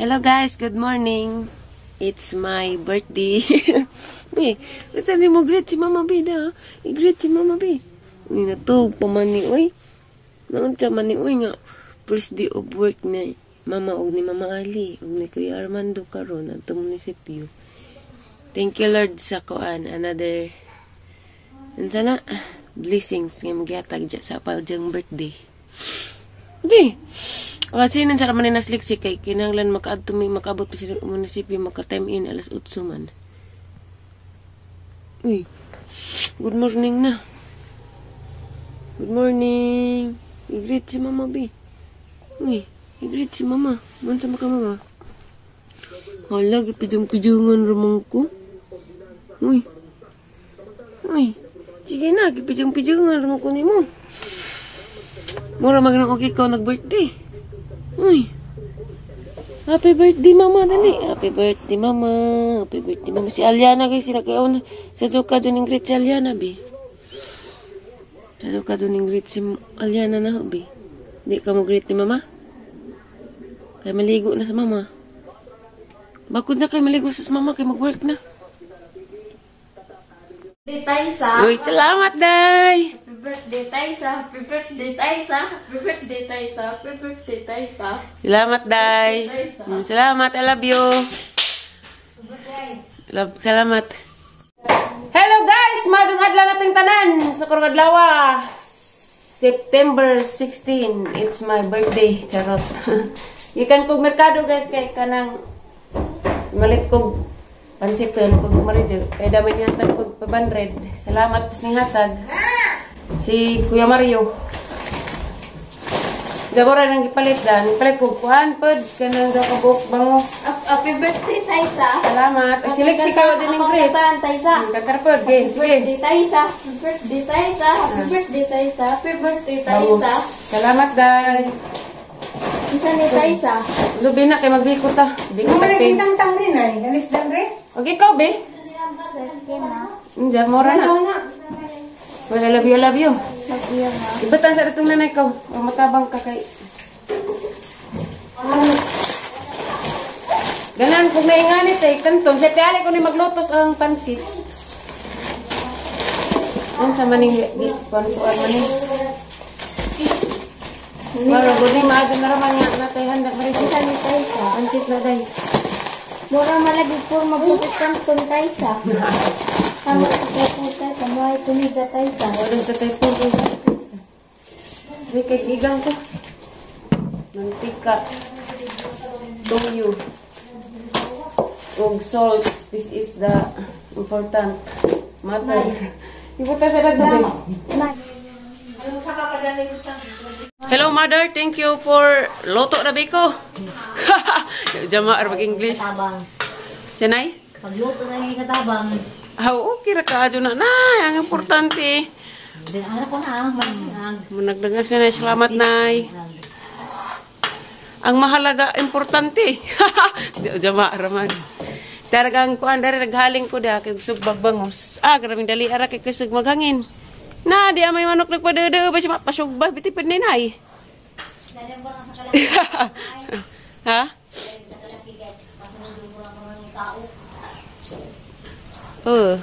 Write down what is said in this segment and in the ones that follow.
Hello guys, good morning. It's my birthday. Bi, unsa ni mo greet si Mama B da? I-greet si Mama B. Uy, natug pa man ni uy. Naunsa man ni uy nga first day of work ni Mama og ni Mama Ali og ni Kuya Armando karon adto munisipyo. Thank you, Lord, sa kuan another unsa na blessings nga magihatag dya sa padyang birthday. Di. Kasi nan sa man ni nasliksi kay kinahanglan makaadto mi, makaabot pa sila munisipyo, maka time in alas 8 man. Uy. Good morning na. Good morning. I-greet si Mama B. Uy, i-greet si Mama. Unsa man ka, Mama? Hala, gipidong-pidongan ramang ko. Uy. Uy. Sige na, gipidong-pidongan ramang ko nimo. Mura mag nang okay ikaw nag-birthday. Uy. Happy birthday, Mama. Dali. Happy birthday, Mama. Happy birthday, Mama. Si Aliana, guys. Sila kayo na. Sa ka doon greet si Aliana, bi. Sa ka doon greet si Aliana na, bi. Di ka mo greet ni Mama? Kay maligo na sa Mama. Bakod na kay maligo sa Mama kay mag-work na. Birthday, Taysa. Uy, salamat, Day. Happy birthday, Taysa. Happy birthday, Taysa. Happy birthday, Taysa. Happy birthday, Taysa. Salamat, Day. Salamat. I love you. Love, salamat. Hello guys! Maayong adlaw nating tanan sa karong adlaw. September 16. It's my birthday. Charot. Gikan kog merkado, guys, kay kanang malit kog pansit kog maridyo. Kay dami niya kog 500. Salamat ning hatag. Si Kuya Mario. Gabora nang gipalit dan. Gipalit kog kuan pod kanang daw kabuok bangos. Happy birthday, Taysa. Salamat. Ay, siliksi ka din ng greet. Kataan, Taysa. Kakarpod, ge. Happy Sige. birthday, Taysa. Happy birthday, Taysa. Happy birthday, Taysa. Happy birthday, Bangus. Taysa. Salamat, Day. Unsa ni Taysa? Lubi na kay magbiko ta. Biko ta. Malaging tangtang rin ay. Alis lang rin. Okay, ikaw, be. Hindi, mura na. Ano na? Well, I love you, I love you. Love you, ma. Ibatan sa itong nanay ko. O, matabang ka kay. Ganan, kung nainganit eh, kanton. Siya, tiyali ko ni maglutos ang pansit. Ano sa maning, kuan kuan maning. Mara, gud ni maaga na raman nga natay handa maris. Unsa ni Taysa? Pansit na day. Mura malagi po magbukit kanton, Taysa. Tama ka po, Taysa. Mahay tumida, Taysa. Wala sa tayo po. May kaibigan ko. Mantika. Toyo. Og salt. This is the important matter. Ibuta sa lagay. Nay. Hello, mother, thank you for luto na biko. Jama ar mag-English. Katabang. Sinay? Pagluto na yung katabang. Aw, okay ra ka adyo na nay. Ang importante. Hindi, ano ko na, mag, Managdagan siya, Nay. Salamat, Nay. Ang mahalaga, importante. Jama raman. Talagang kuan dari naghaling ko da kay gusto bangos. Ah, grabing dali ara kay kusog maghangin. Na, di may manok nagpadede ba siya mapasugba biti pud ni Nay. Ha? Oh.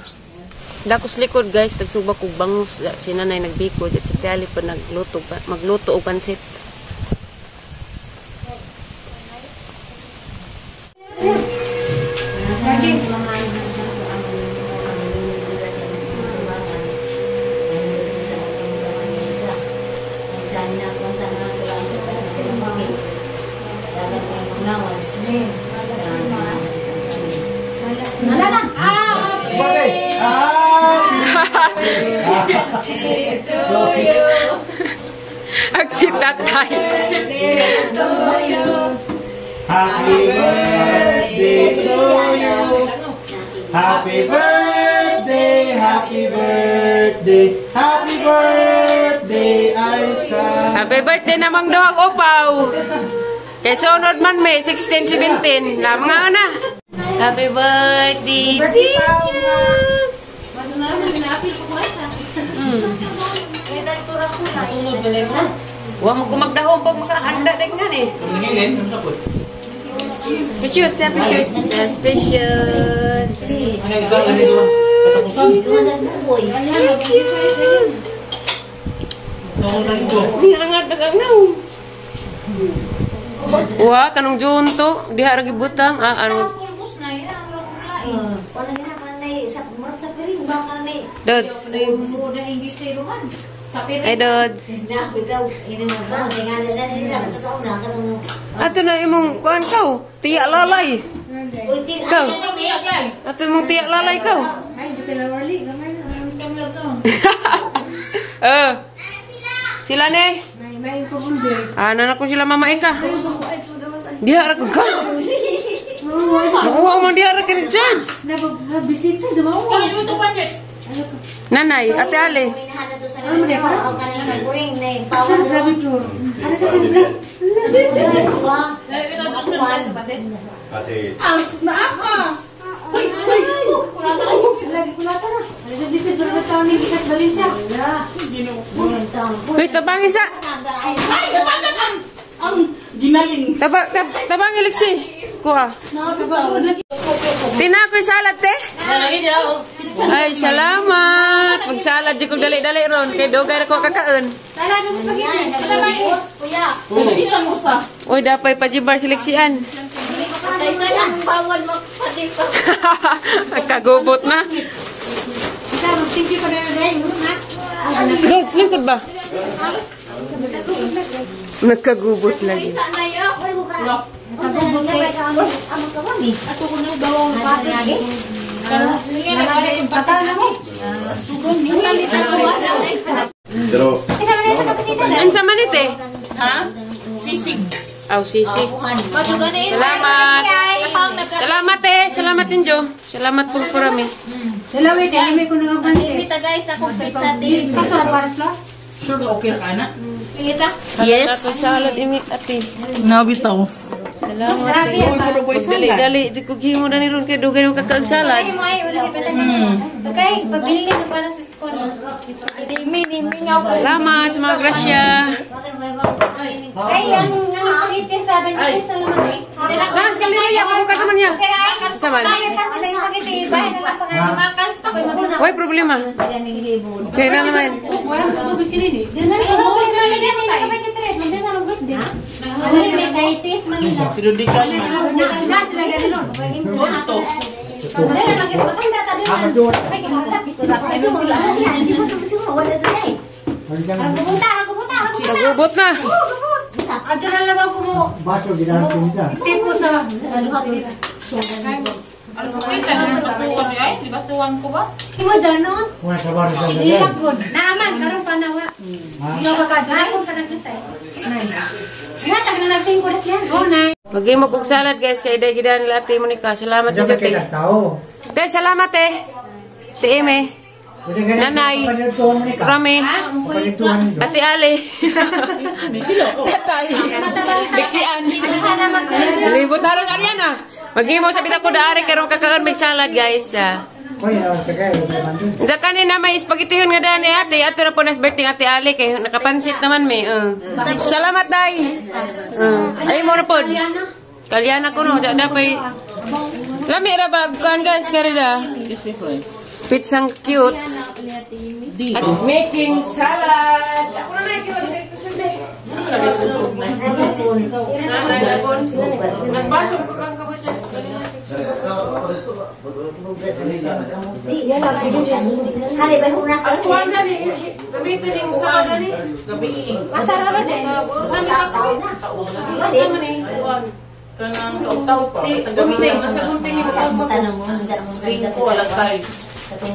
Dakos likod guys, nagsugba kog bangus. Si nanay nagbiko, si Tiali pa nagluto, magluto og pansit. Agsi tatay. Happy birthday to you. Happy birthday, happy birthday, happy birthday, Aisha. Happy birthday namang duhang upaw. Kay sunod man may 16, 17. Na mga ana. Happy birthday to you. Wa mo kumagdahom pag makaanda dai nga ni. Nangilin, ano sa po? Precious, na precious. Yes, precious. Ano isa lang dito? Katapusan. Angat na kang naong. Wah, kanong junto. Diha ra gibutang. Ah, ano? Wala na kanay sa murag sa piring ba kanay. Dods. Ay, Dods. Na bitaw ini mo ba nga na nila sa una katong Ato na imong kuan kaw. Tiya lalay. Uy, tin Ikaw. Ato imong tiya lalay kaw. Ay, di pala warli. Gamay na. Eh. Sila ne. May pabulde. Ah, nanak ko sila mama Eka. Diha ra ko ka. Nakuha mo diha ra kini charge. Nabisita, dumawa. Nanay, Ate Ale. Ano mo ang kanang nag-ring na power. Grabe to. Ano sa pinag? Kasi Lagi kulata na. Ano sa bisita, pero taon ni Gikat Valencia. Uy, tabangi sa. Ginaling. Tabangi liksi. Kuha. Tinakoy salad te. Ay, salamat. Magsalad di ko dali-dali ron kay dugay ra ko kakaon. Uy, dapay pajibar seleksian. Bawal magpadipa. Kagubot na. Thank you pa na rin. Dogs, lingkod ba? Nagkagubot lagi. Pero Unsa man ite? Ha? Sisig. Aw, sisig. Salamat. Salamat eh. Salamat Injo. Salamat po kurami. Salamat kay may kuno nga pansit. Guys, akong pizza din. Sa para sa Sure ka okay ka na? Yes. Salad imit ate. Nabitaw. Salamat eh. Dali-dali. Di ko gihimo na ni ron kay dugay ko kakaag salad. Okay, pabili na para sa school. Salamat sa mga grasya. Ay, ang spaghetti sa 23 na naman. Nas, kaliraya. Kung ka naman niya. Saman. Way problema. Kaya na naman. Wala mo tubig sila ni. Pero di ka man. Na sila ganun. Konto. Nagubot na. Ato na lang ko mo. Bato ginahapon nila. Tipo sa Imo dano? Wala sa bar sa dyan. Naaman, karon pa nawa. Ikaw ka ka dyan? Ako pa naglasay. Nga, tag na lang 5 oras yan. Oh, nay. Maghimo kog salad guys kay day gidan nila Ate Monica. Salamat Diyan inyo ka te. kita tao. Te, salamat eh. Te Eme. Nanay. Papalintuhan mo ni ka. Rami. Papalintuhan nito. Ate Ale. Tatay. Liksian. Libot na rin Ariana. Maghimo sa bitaw ko daari karon kakaon may salad guys. Ah. Koy, tagay, wala man dun. Sa kanina may spaghettihon nga dani ate. Ato na po nas birthday ate Ale kay nakapansit naman may. Salamat day. Ay mo na pod. Kalyana ko no, da dapay. Lami ra ba kuan guys karida. Pizzang cute. At making salad. Ako na Nagbasog ko kang kabusa. Ang kuwan na ni, gamitin yung salad na ni. Masarap rin. Kanang kautaw pa. Si gunting, masa gunting yung kasama ko. 5 alas 6. Ate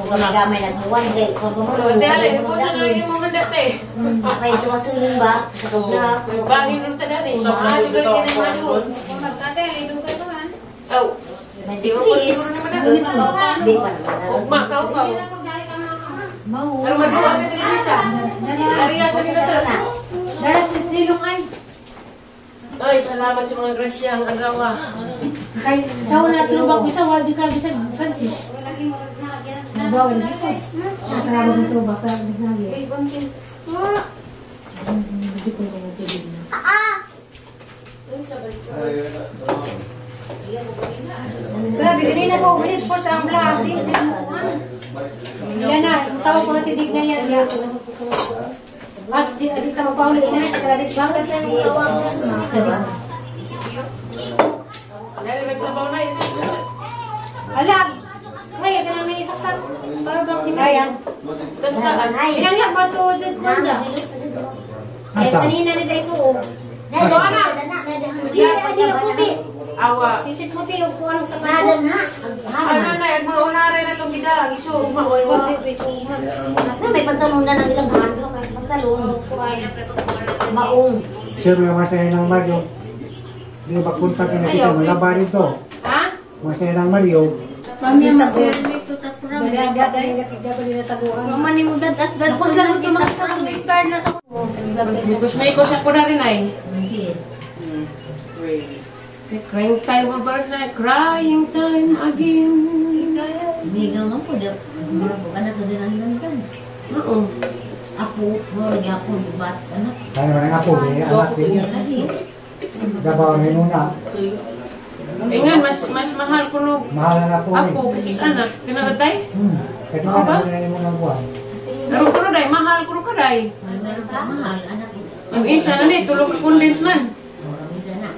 Ale, ibo na nga yung mga dati. Bahin nun ta dani. Usap na Ano dito galing ako. kinay mo? Aw, di mo po siguro naman na. Ugma ka upaw. Pero maduwa ka sila Lisa. Ariya sa nila ta. Dara sa silong ay. Ay, salamat sa mga grasya ang araw. Kay sa una tulubak ko ito, wala di ka bisag pansit. Bawal dito. Natarabag ng tulubak sa bisag. Hindi ko na tubig na. Grabe, ganina ko, ganit po sa ang vlog. Di sa mukuan. Yan na, ang tawag ko natin na yan. Ya. At di alis na magpauli na, grabe bakit na Dali nagsabaw na yun. Ala, kaya ka nang naisaksak. Para bang di kaya. Tapos na, Ilang ba to sa kwanza? Eh, Asa? kanina ni sa isuo. Di, di, puti. Awa. T-shirt puti, o kuwan sa sapatos. Ano na, ang mga unare na itong gida, ang iso, ugma, Puti, isuo man. Na may pantalon na ng ilang hando, may pantalon. Maong. Sir, yung masaya ng Mario. Di ba punta ka na kita malaba rito. Ha? Masaya ng Mario. Mami, mag-permit to tapurang. Mama ni mo dadas dad. Tapos lang ito mga sa star na sa May ko siya ko na rin ay. Sige. Crying time ba na? Crying time again. Migaw nga po, mura po anak ko din ang dantan. Oo. Apo, mura gyapon, bubat sa anak. Kaya naman ang apo, may anak din niya. Lagi. Dabaw ni muna. Ingan, mas mas mahal ko no. Mahal ang apo ni. Ako, kasi anak, kinalatay. Kahit Oo ba? ano na mo ng buwan. Pero kuno day, mahal kuno ka day. Meron pa mahal, anak. Ang isa na ni, tulog ka condense man. Mura misa na.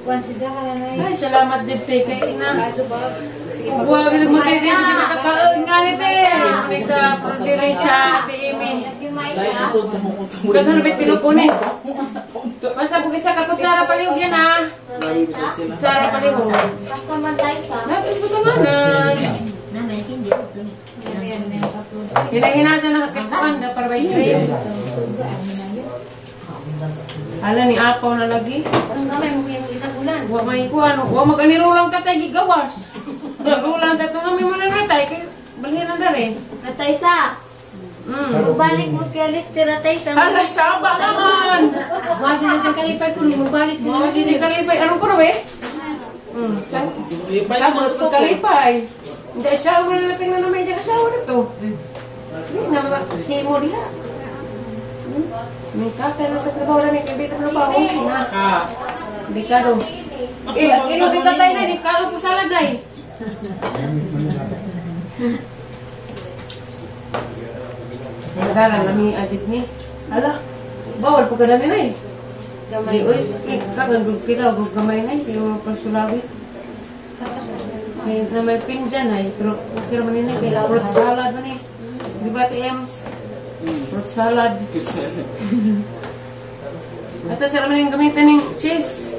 Ay, salamat jud te kay ina. Buwag gid mo te, di makakaon nga ni te. Nika diri sa Ate Amy. Daghan ba tilok ko ni? Masa kung isa ka kutsara palihog yan ha. Kutsara palihog. Kasaman tayo sa. Dapat butanganan. Na may hindi ko ni. Hinahina na kakikuan na para by train. Hala ni Apaw na lagi. Ang gamay mo kayong isang ulan. Wa may kuan, wa mag-anirulang tatay gigawas. Rulang tatay nga may mga natay kay balhin na dere. Atay sa. Balik mo kay Lister atay sa. Hala saba naman. Wag na dyan kalipay ko, magbalik Mo di kalipay anong ko eh? Tama to kalipay. Hindi shower na tingnan na may dyan shower na to. Hindi na himo diha. May kaka na sa trabaho na ni kaibigan na pa okay na. Di karo. Eh, ang ino di tatay na di kaon ko salad day. Nagdala nami ajit ni. Hala, bawal po ka dami na eh. Di oy, eh, kagan gug pila gug gamay na eh, pero pasulawi. May na may pingjan ay, pero okay raman ni kay fruit salad man eh. Di ba Ate Ems? Fruit salad. At sa raman yung gamitin ng cheese.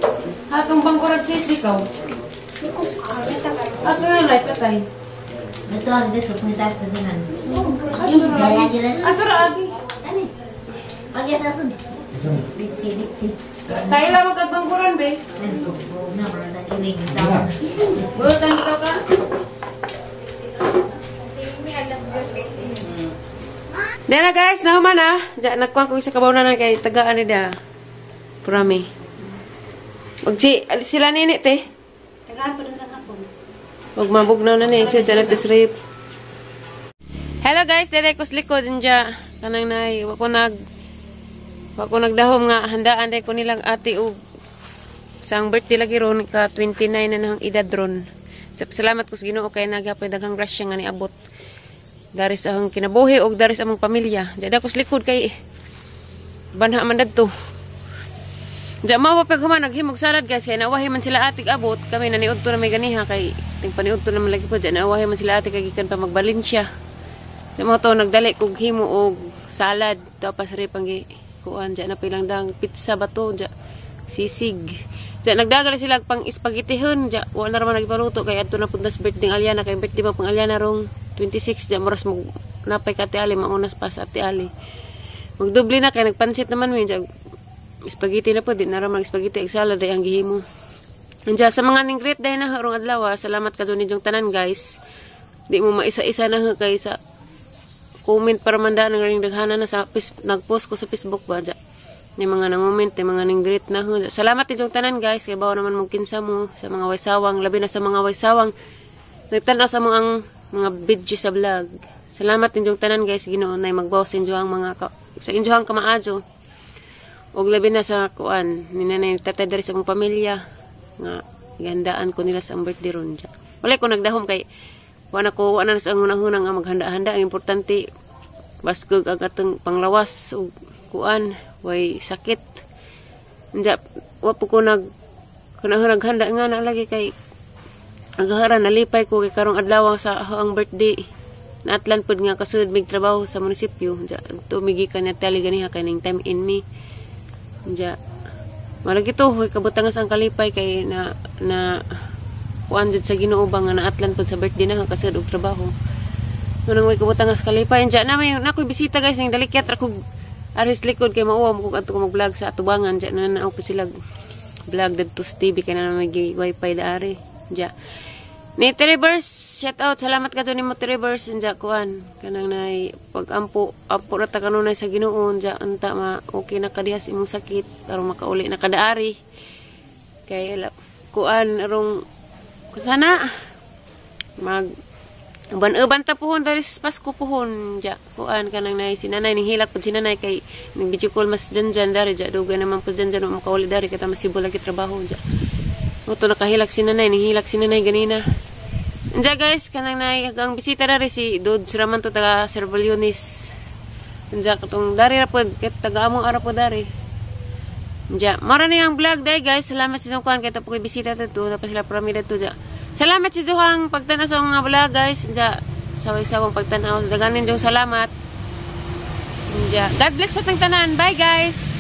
Hatong bangkurag cheese ikaw. Ato na lang tatay. Ito ang dito punta sa dinan. Ato ra agi. Ani. Pag sa sud. Diksi diksi. Tayo lang magkagbangkuran be. Ano na mura na kiling tao. Butan to ka. Dena guys, nahuman na. Diyan nagkuha ko sa kabaw na kay tagaan ni da. Purami. Magsi sila nini te. Tagaan pa dun sa hapon. Wag mabugnaw na ni siya dyan at. Hello guys, dede ko sa likod dyan. Kanang nay, wa ko nagdahom nga handaan day ko nilang ate og sa ang birthday lagi ron ka 29 na nang edad ron. Salamat ko sa Ginoo kay nagyapay daghang grasya nga niabot. Daris ang kinabuhi og daris among pamilya. Diyan ako sa likod kay banha man dadto. Diyan mao pa pag naghimog salad guys kay naawahi man sila atig abot kami naniudto na may ganiha kay ting paniudto naman lagi po diyan naawahi man sila ate kay gikan pa magbalensya. Diyan mo to nagdali kog himo og salad tapos re panggi kuan diyan na pilang dang pizza ba to diyan sisig. Diyan nagdagali sila pang espaghetihon diyan wala ra man nagipaluto kay adto na punta sa birthday Aliana kay birthday pa pang Aliana rong 26 diyan moras mo napay ka Ate Ali maunas pa sa Ate Ali. Magdoble na kay nagpansit naman mi diyan spaghetti na po di na ra mag spaghetti ag salad ay ang gihimo. Andiya sa mga ning great day na harong adlaw, salamat ka ninyong tanan guys. Di mo maisa-isa na kay sa comment para man daan ang daghana na sa nagpost ko sa Facebook ba diya. Ni mga nangument, ni mga ning great na ho. Salamat ninyong tanan guys kay bawo naman mo kinsa mo sa mga waysawang, labi na sa mga waysawang nagtan-aw sa mga ang mga video sa vlog. Salamat ninyong tanan guys, Ginoo nay magbaw sa inyo ang mga sa inyo ang kamaadyo. Og labi na sa kuan ni nanay tatay diri sa among pamilya nga Gandaan ko nila sa ang birthday ron ja. Wala ko nagdahom kay wala ko wala na sa hunahuna nga maghanda-handa. Ang importante baskog ang atong panglawas ug kuan way sakit. Nya wa po ko nag hunahuna naghanda nga na lagi kay agahara nalipay ko kay karong adlaw sa ang birthday. Naatlan pud nga kasud mig trabaho sa munisipyo. Nya tumigi ka na tali ganiha kay ning time in me. Nya malagi to hoy kabutangas ang kalipay kay na na kuan jud sa Ginoo ba nga naatlan pud sa birthday na kasud og trabaho. Nunang may kabutangas kalipay. Nya na may nakoy bisita, guys, ning dalikyat ra kog aris likod kay mauwa mo kog adto ko mag-vlog sa atubangan. Nya na na ko sila vlog didto sa TV kay na may wifi daari. Nya ni Trevors, shout out, salamat ka to nimo, Trevors. Nya kuan kanang nay pag-ampo ampo ra ta kanunay sa Ginoo. Nya unta ma okay na ka diha sa imong sakit aron makauli na kadaari kay kuan arong kusana mag uban-uban ta puhon dari sa Pasko puhon. Ja kuan kanang nay si nanay ning hilak pud si nanay kay ning video call mas janjan dari. Ja dugay naman pud janjan wa makauli dari kay ta masibo lagi trabaho. Ja mo to nakahilak si nanay, ning hilak si nanay ganina. Ja guys, kanang nay ang bisita dari si Dodge raman to, taga Servolionis. Ja katong dari ra pud kay taga among ara pud dari. Ja, mara na yung vlog day, guys. Salamat sa inyong kuan kay tapo bisita to na pa sila pramida to ja. Salamat sa inyong pagtanaw sa mga vlog, guys. Ja, saway-sawang pagtanaw. Daganin yung salamat. Ja, God bless sa tang tanan. Bye, guys.